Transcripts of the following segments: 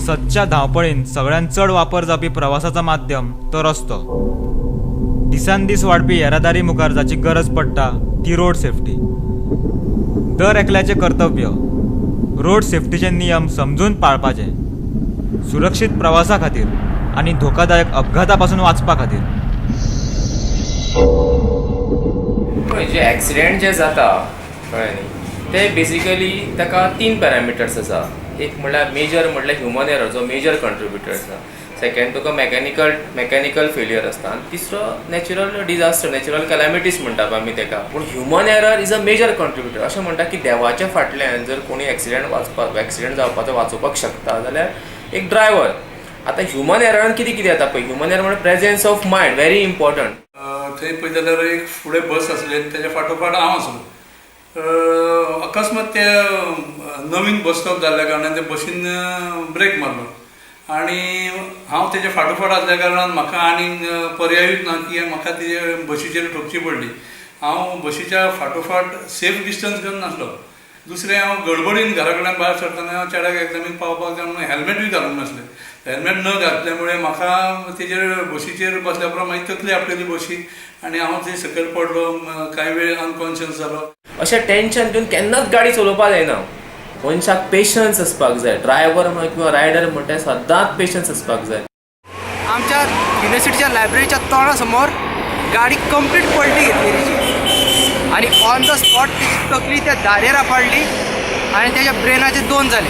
सदच्या धांवपळीन सगळ्यांत चड वापर जावपी प्रवासाचो माध्यम तो रस्तो. दिसान दीस वाडपी येरादारी मुखार जाची गरज पडटा ती रोड सेफ्टी. दर एकल्याचें कर्तव्य रोड सेफ्टीचे नियम समजून पाळपाचे, सुरक्षीत प्रवासा खातीर आनी धोकादायक अपघाता पासून वाचपा खातीर. पळय, जे एक्सिडेंट जे जाता कळ्ळें न्ही, ते बेसिकली ताका तीन पॅरामिटर्स आसा. एक म्हणल्यार मेजर म्हणल्यार ह्युमन एरर जो मेजर कंट्रिब्युटर आसा, सेकंड तुका मॅकॅनिकल फेलियर आसता, आनी तिसरो नॅचरल डिजास्टर, नॅचरल कॅलॅमिटीज म्हणटा पळय आमी ताका. पूण human error is a major contributor. अशें म्हणटा की देवाच्या फाटल्यान जर कोणी एक्सिडेंट वाचपाक, एक्सिडेंट जावपाचो वाचोवपाक शकता जाल्यार एक ड्रायव्हर. आतां ह्युमन एररान कितें कितें येता पळय, ह्युमन एरर म्हणल्यार presence of mind very important. थंय पळयत जाल्यार एक फुडें बस आसली आनी तेज्या फाटोफाट हांव आसलो. अकस्मात ते नवीन बस स्टॉप जाल्ल्या कारणान ते बसीन ब्रेक मारलो आनी हांव तेज्या फाटोफाट आसल्या कारणान म्हाका आनीक पर्यायूच ना की म्हाका तेजे बशीचेर ठोकची पडली. हांव बशीच्या फाटोफाट सेफ डिस्टन्स घेवन नासलो. दुसरें, हांव गडबडीन घरा कडल्यान भायर सरतना चेड्याक एग्जामीक पावपाक जाय म्हणून हेल्मेटूय घालूंक नासलें. हेल्मेट न घातल्या मुळे म्हाका तेजेर बशीचेर बसल्या उपरांत मागीर तकली आपटली बशीक आनी हांव थंय सकयल पडलो, कांय वेळ अनकॉन्शियस जालो. अशें टेंशन घेवन केन्नाच गाडी चलोवपाक जायना. मनशाक पेशन्स आसपाक जाय. ड्रायव्हर म्हण किंवा रायडर म्हणटा सदांच पेशन्स आसपाक जाय. आमच्या युनिव्हर्सिटीच्या लायब्ररीच्या तोंडा समोर गाडी कंप्लीट पलटी घेतली तेची आनी ऑन the spot तेची तकली त्या दारेर आपडली आनी त्याच्या ब्रेनाचे दोन जाले.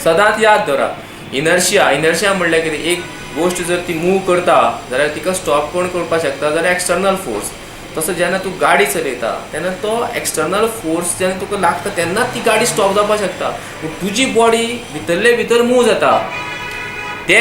सदांच याद दवरा, इनर्शिया. इनर्शिया म्हणल्यार कितें? एक गोश्ट जर ती मूव करता जाल्यार तिका स्टॉप कोण करपाक शकता जाल्यार एक्सटर्नल फोर्स. तसो जेन्ना तूं गाडी चलयता तेन्ना तो एक्सटर्नल फोर्स जेन्ना तुका लागता तेन्नाच ती गाडी स्टॉप जावपाक शकता, पूण तुजी बॉडी भितरले भितर मूव जाता. ते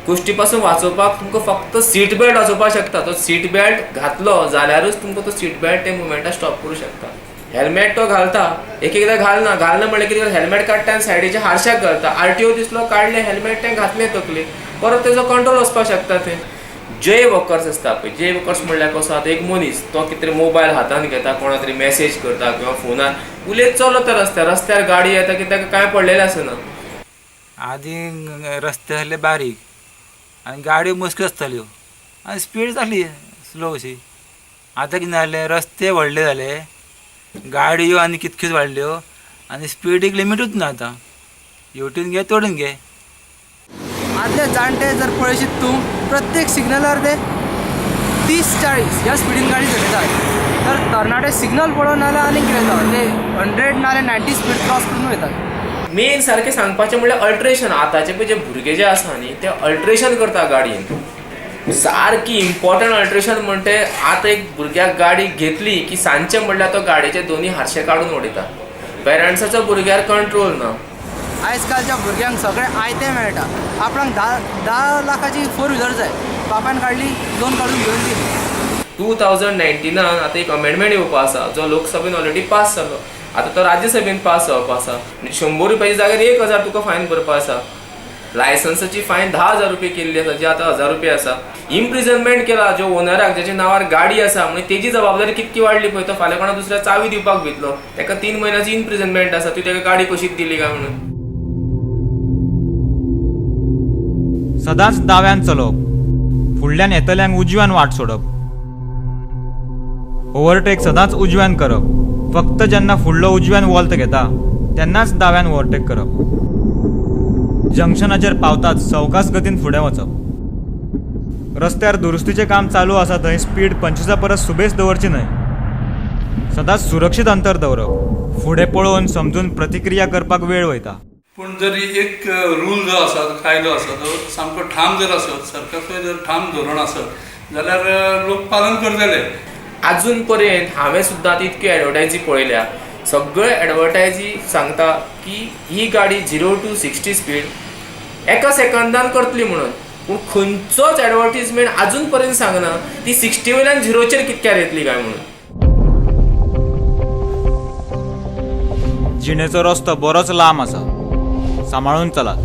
गोश्टी पासून वाचोवपाक तुमकां फक्त सीट बेल्ट वाचोवपाक शकता. तो सीट बेल्ट घातलो जाल्यारूच तुमकां तो सीट बेल्ट ते मुवमेंटाक स्टॉप करूं शकता. हेल्मेट तो घालता, एक एकदां घालना. घालना म्हणल्यार कितें, हेल्मेट काडटा आनी सायडीच्या हारशाक घालता. आरटीओ दिसलो, काडलें हेल्मेट, तें घातलें तकलेक, परत तेजो कंट्रोल वचपाक शकता. ते जे वर्कर्स आसता पळय, जे वर्कर्स म्हणल्यार कसो, आतां एक मनीस तो कितें तरी मोबायल हातान घेता, कोणा तरी मॅसेज करता किंवा फोनार उलयत चलता रस्त्यार. रस्त्यार गाडी येता की ताका कांय पडलेलें आसना. आदी रस्ते आसले बारीक आनी गाडयो मस्क्यो आसताल्यो आनी स्पीड जाली स्लो अशी. आतां कितें जालें, रस्ते व्हडले जाले, गाडयो आनी कितक्योच वाडल्यो आनी स्पिडीक लिमिटूच ना. आतां हेवटेन घे, तेवटेन घे. आदले जाणटे जर पळयशीत तूं, प्रत्येक सिग्नलार ते 30-40 ह्या स्पिडीन गाडी चलयतात, तर तरणाटे सिग्नल पळोवन नाल्यार आनीक कितें जाता, ते 100 नाल्यार 90 स्पीड क्रॉस करून वयतात. मेन सारकें सांगपाचें म्हणल्यार अल्ट्रेशन. आतांचे पळय जे भुरगे जे आसा न्ही, ते अल्ट्रेशन करता गाडयेन, सारकी इम्पॉर्टंट अल्ट्रेशन. म्हणटे आतां एक भुरग्याक गाडी घेतली की सांजचे म्हणल्यार तो गाडयेचे दोनी हारशे काडून उडयता. पेरंट्साचो भुरग्यार कंट्रोल ना. आयज कालच्या भुरग्यांक सगळें आयतें मेळटा. आपणाक 10 10 लाखाची फोर व्हिलर जाय, बापायन काडली, लोन काडून घेवन दिली. 2019नान आतां एक अमेंडमेंट येवपा आसा, जो लोकसभेन ऑलरेडी पास जालो, आतां तो राज्यसभेन पास जावपा आसा. म्हणजे 100 रुपयाच्या जाग्यार 1000 तुका फायन भरपा आसा. लायसन्साची फायन 10,000 रुपये केल्ली आसा, जी आतां 1000 रुपया आसा. इम्प्रिजनमेंट केला जो ओनराक, ज्याच्या नांवार गाडी आसा. म्हणजे तेजी जबाबदारी कितकी वाडली पळय. तो फाल्यां कोणा दुसऱ्या चावी दिवपाक भितलो, ताका 3 म्हयन्याची इम्प्रिजनमेंट आसा, तुवें ताका गाडी कशीच दिली काय म्हणून. सदांच दाव्यान चलोवप, फुडल्यान येतल्यांक उजव्यान वाट सोडप, ओव्हरटेक सदांच उजव्यान करप, फक्त जेन्ना फुडलो उजव्यान वोल्त घेता तेन्नाच दाव्यान ओव्हरटेक करप, जंक्शनाचेर पावताच सवकास गतीन फुडें वचप, रस्त्यार दुरुस्तीचें काम चालू आसा थंय स्पीड 25 परस सुबेज दवरची न्हय, सदांच सुरक्षीत अंतर दवरप, फुडें पळोवन समजून प्रतिक्रिया करपाक वेळ वयता. पूण जरी एक रूल जो आसा, कायदो आसा, तो सामको ठाम जर आसत, सरकारचो जर ठाम धोरण आसत जाल्यार लोक पालन करतले. अजून पर्यंत हांवें सुद्दां आतां इतक्यो एडवर्टायजी पळयल्या, सगळे एडवर्टायजी सांगता की ही गाडी 0 to 60 speed एका सेकंदान करतली म्हणून, पूण खंयचोच एडवर्टीजमेंट अजून पर्यंत सांगना ती 60 वयल्यान झिरोचेर कितक्यार येतली काय म्हणून. जिणेचो रस्तो बरोच लांब आसा, सांबाळून चलात.